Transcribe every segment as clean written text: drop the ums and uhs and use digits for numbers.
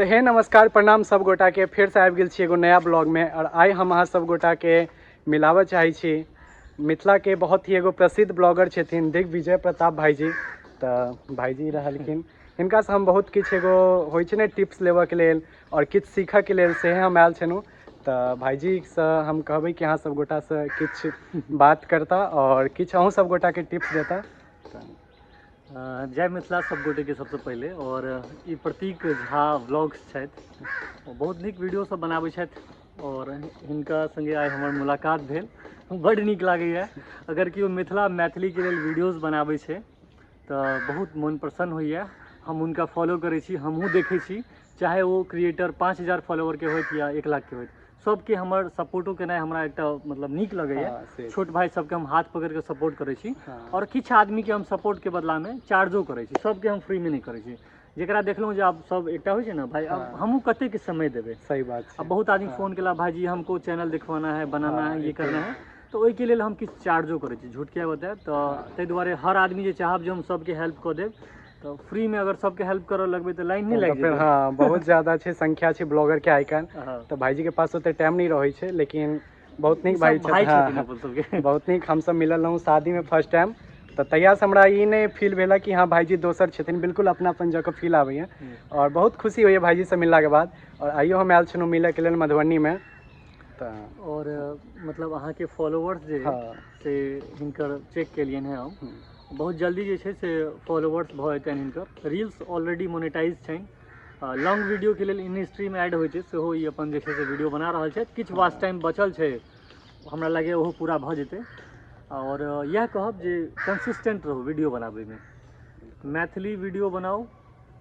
तऽ हे नमस्कार प्रणाम सब गोटाके, फेरसँ आबि गेल छी एगो नया ब्लॉगमे। और आइ हम अहाँ सब गोटाके मिलाबऽ चाहै छी मिथिलाके बहुत ही एगो प्रसिद्ध ब्लॉगर छथिन दिग्विजय प्रताप भाईजी। तऽ भाईजी रहलखिन, हिनकासँ हम बहुत किछु एगो होइ छै ने टिप्स लेबऽके लेल आओर किछु सीखऽके लेल से हम आयल छलहुँ। तऽ भाईजीसँ हम कहबै कि अहाँ सब गोटासँ किछु बात करता आओर किछु अहूँ सब गोटाके टिप्स देता। जय मिथिला सब गोटेके सबसँ पहिले। और ई प्रतीक झा व्लॉग्स छथि, ओ बहुत नीक वीडियो सब बनाबै छथि और हिनका संगे आइ हमर मुलाकात भेल, बड्ड नीक लागैए। अगर केओ मिथिला मैथिलीके लेल वीडियोज बनाबै छै तऽ बहुत मोन प्रसन्न होइए। हम हुनका फॉलो करै छी, हमहूँ देखै छी, चाहे ओ क्रिएटर 5000 फॉलोवरके होथि या 1 लाखके होथि, सबके हमर सपोर्टो केनाइ हमरा एकटा मतलब नीक लगैए। छोट भाइ सबके हम हाथ पकड़िके सपोर्ट करै छी और किछु आदमीके हम सपोर्टके बदलामे चार्जो करै छी, सबके हम फ्रीमे नहि करै छी। जकरा देखलहुँ जे आब सब एकटा होइ छै ने भाइ, आब हमहूँ कतेक समय देबै। सही बात। अब बहुत आदमी फोन केला, भाइजी हमको चैनल दिखवाना है, बनाना है, ये करना है, तऽ ओहिके लेल हम किछु चार्जो करै छी। झूठ किया बतायब। तऽ ताहि दुआरे हर आदमी जे चाहब जे हम सबके हेल्प कऽ देब, तऽ फ्रीमे अगर सबके हेल्प करऽ लगबै तऽ लाइन नहि लागि जेतै। हाँ, बहुत ज्यादा छै संख्या छै ब्लॉगर के आइकन। तऽ भाईजी के पास ओते टाइम नहीं रहै छै, लेकिन बहुत नीक भाई छथिन, बहुत नीक। हमसब मिलल रहूँ शादीमे फर्स्ट टाइम, तऽ तहियासँ हमरा ई नहि फील भेल कि हाँ भाईजी दोसर छथिन, बिल्कुल अपनापन जकाँ फील आबैए और बहुत खुशी होइए भाईजीसँ मिललाके बाद। और आइयो हम आयल छलहुँ मिलऽके लेल मधुबनीमे। तऽ और मतलब अहाँके फॉलोवर्स जे से हिनकर चेक केलियनि हेँ हम, बहुत जल्दी जे छै से फॉलोवर्स भऽ जेतनि हिनकर। रील्स ऑलरेडी मोनेटाइज छनि, लॉन्ग वीडियोके लेल इन स्ट्रीम एड होइ छै, सेहो ई अपन जे छै से वीडियो बना रहल छथि। किछु वाच टाइम बचल छै, हमरा लगैए ओहो पूरा भऽ जेतै। और इएह कहब जे कंसिस्टेंट रहू वीडियो बनाबैमे, मैथिली वीडियो बनाउ,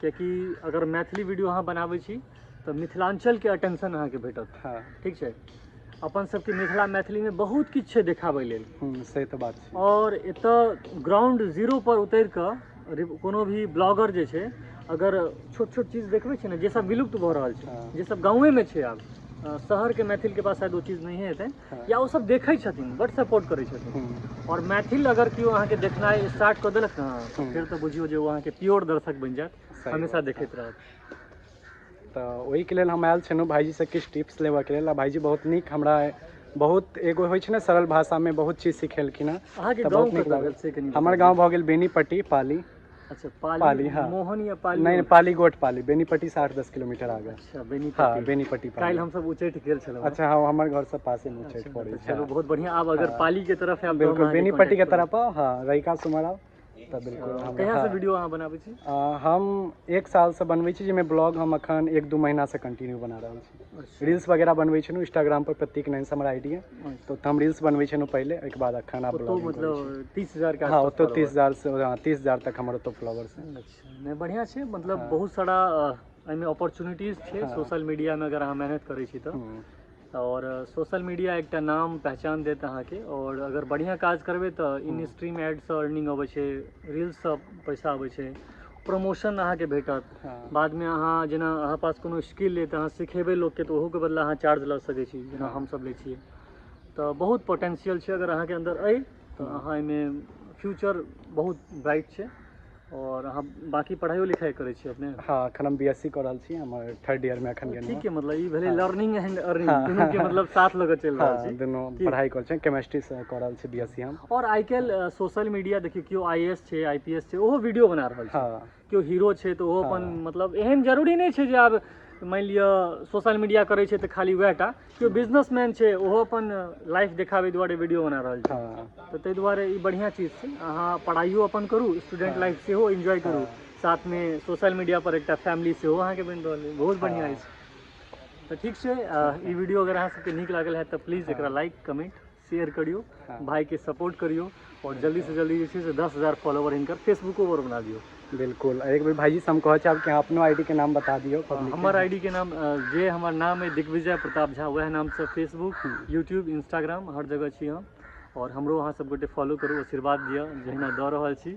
कियाकि अगर मैथिली वीडियो अहाँ बनाबै छी तऽ मिथिलाञ्चलके अटेंशन अहाँके भेटत। ठीक छै, अपन सबके मिथिला मैथिलीमे बहुत किछु छै देखाबै लेल। से तऽ बात छै। और एतऽ ग्राउंड जीरो पर उतरि कऽ कोनो भी ब्लॉगर जे छै अगर छोट छोट चीज देखबै छै ने, जे सब विलुप्त भऽ रहल छै, जे सब गाँवेमे छै, आब शहरके मैथिलके पास शायद ओ चीज नहिए हेतै, या ओ सब देखै छथिन, बड सपोर्ट करै छथिन। और मैथिल अगर केओ अहाँके देखनाइ स्टार्ट कऽ देलक ने, फेर तऽ बुझियौ जे ओ अहाँके प्योर दर्शक बनि जायत, हमेशा देखैत रहत। तऽ ओहिके लेल हम आयल छलहुँ भाईजीसँ किछु टिप्स लेबऽके लेल। आ भाईजी बहुत नीक हमरा बहुत एगो होइ छै ने सरल भाषामे बहुत चीज सिखेलखिन हँ। अहाँके गाँव कतऽ भेल से कनि? हमर गाँव भऽ गेल बेनीपट्टी पाली। अच्छा, पाली। हाँ, मोहन या पाली? नहीं, पाली गोट पाली, बेनीपट्टी से 8-10 किलोमीटर आगे। अच्छा, बेनीपट्टी। हाँ, बेनीपट्टी। काल्हि हमसब उच्चैठ गेल छलहुँ। अच्छा, हाँ, हमर घर से पासे में उच्चैठ पड़ै छै। चलू, बहुत बढ़िया। आब अगर पाली के तरफ है, बिल्कुल बेनीपट्टी के तरफ आओ, हाँ, रैका सुमर आओ तऽ बिल्कुल। कहिया से वीडियो अहाँ बनाबै छी? हम 1 साल से बनबै छी, जाहिमे ब्लॉग हम अखन 1-2 महीना से कंटिन्यू बना रहल छी। रील्स वगैरह बनबै छलहुँ इंस्टाग्राम पर, प्रतीक नैन हमर आईडी है, तो हम रील्स बनबै छलहुँ पहिले, ओहिके बाद अखन आब ब्लॉग। मतलब 30,000 के? हाँ, ओतऽ 30,000 से, हाँ, 30,000 तक हमर ओतऽ फॉलोवर्स है। अच्छा, नहि, बढ़िआँ छै। मतलब बहुत सारा एहिमे अपॉर्चुनिटीज छै सोशल मीडियामे अगर अहाँ मेहनत करै छी तऽ। और सोशल मीडिया एकटा नाम पहचान देत अहाँके, और अगर बढ़िआँ काज करबै तऽ इन स्ट्रीम एडसँ अर्निंग अबै छै, रील्ससँ पैसा अबै छै, प्रमोशन अहाँके भेटत। बादमे अहाँ जेना अहाँ पास कोनो स्किल अइ तऽ अहाँ सिखेबै लोकके, तऽ ओहोके बदला अहाँ चार्ज लऽ सकै छी, जेना हमसब लै छियै। तऽ बहुत पोटेंशियल छै अगर अहाँके अन्दर अइ तऽ अहाँ एहिमे फ्यूचर बहुत ब्राइट छै। और अहाँ बाकी पढ़ाइयो लिखाइ करै छी अपने? हाँ, अखन हम बीएससी कऽ रहल छी, हमर 3rd ईयरमे अखन गेलहुँ। ठीक है, मतलब ई भेलै लर्निंग एंड अर्निंग, दुनू के मतलब साथ लऽ कऽ चलि रहल छी। दुनू पढ़ाइ करै छी, केमिस्ट्री से कऽ रहल छी बीएससी हम। और आइ काल्हि सोशल मीडिया देखियौ, केओ आईएएस छै, आईपीएस छै, ओहो वीडियो बना रहल छै। केओ हीरो छै तऽ ओहो अपन, मतलब एहन जरूरी नहि छै जे आब मानि लिअ सोशल मीडिया करै छै तऽ खाली वएह टा, केओ बिजनेसमैन छै ओहो अपन लाइफ देखाबै दुआरे वीडियो बना रहल छै। तऽ ताहि दुआरे ई बढ़िआँ चीज छै, अहाँ पढ़ाइयो अपन करू, स्टूडेंट लाइफ सेहो एन्जॉय करू, साथमे सोशल मीडिया पर एकटा फैमिली सेहो अहाँके बनि रहल अइ, बहुत बढ़िआँ अछि। तऽ ठीक छै, ई वीडियो अगर अहाँ सबके नीक लागल हैत तऽ प्लीज एकरा लाइक कमेंट शेयर करियौ, भाईके सपोर्ट करियौ, और जल्दी से जल्दी जे छै से 10,000 फॉलोवर हिनकर फेसबुको पर बना दियौ। बिल्कुल। एक बेर भाईजी से हम कहै चाहब कि अहाँ अपनो आईडी के नाम बता दियौ। हमर आईडी के नाम, जे हमर नाम अइ दिग्विजय प्रताप झा, वएह नामसँ फेसबुक, यूट्यूब, इंस्टाग्राम हर जगह छी हम। और हमरो अहाँ सब गोटे फॉलो करू, आशीर्वाद दिअ जहिना दऽ रहल छी,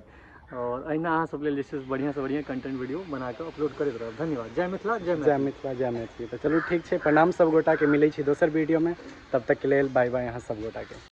और अहिना अहाँ सब लेल जे छै से बढ़िआँ से बढ़िआँ कंटेंट वीडियो बना कऽ अपलोड करैत रहब। धन्यवाद। जय मिथिला, जय जय मिथिला, जय मैथिली। तऽ चलू ठीक छै, प्रणाम सब गोटाके, मिलै छी दोसर वीडियोमे, तब तकके लेल बाय बाय अहाँ सब गोटाके।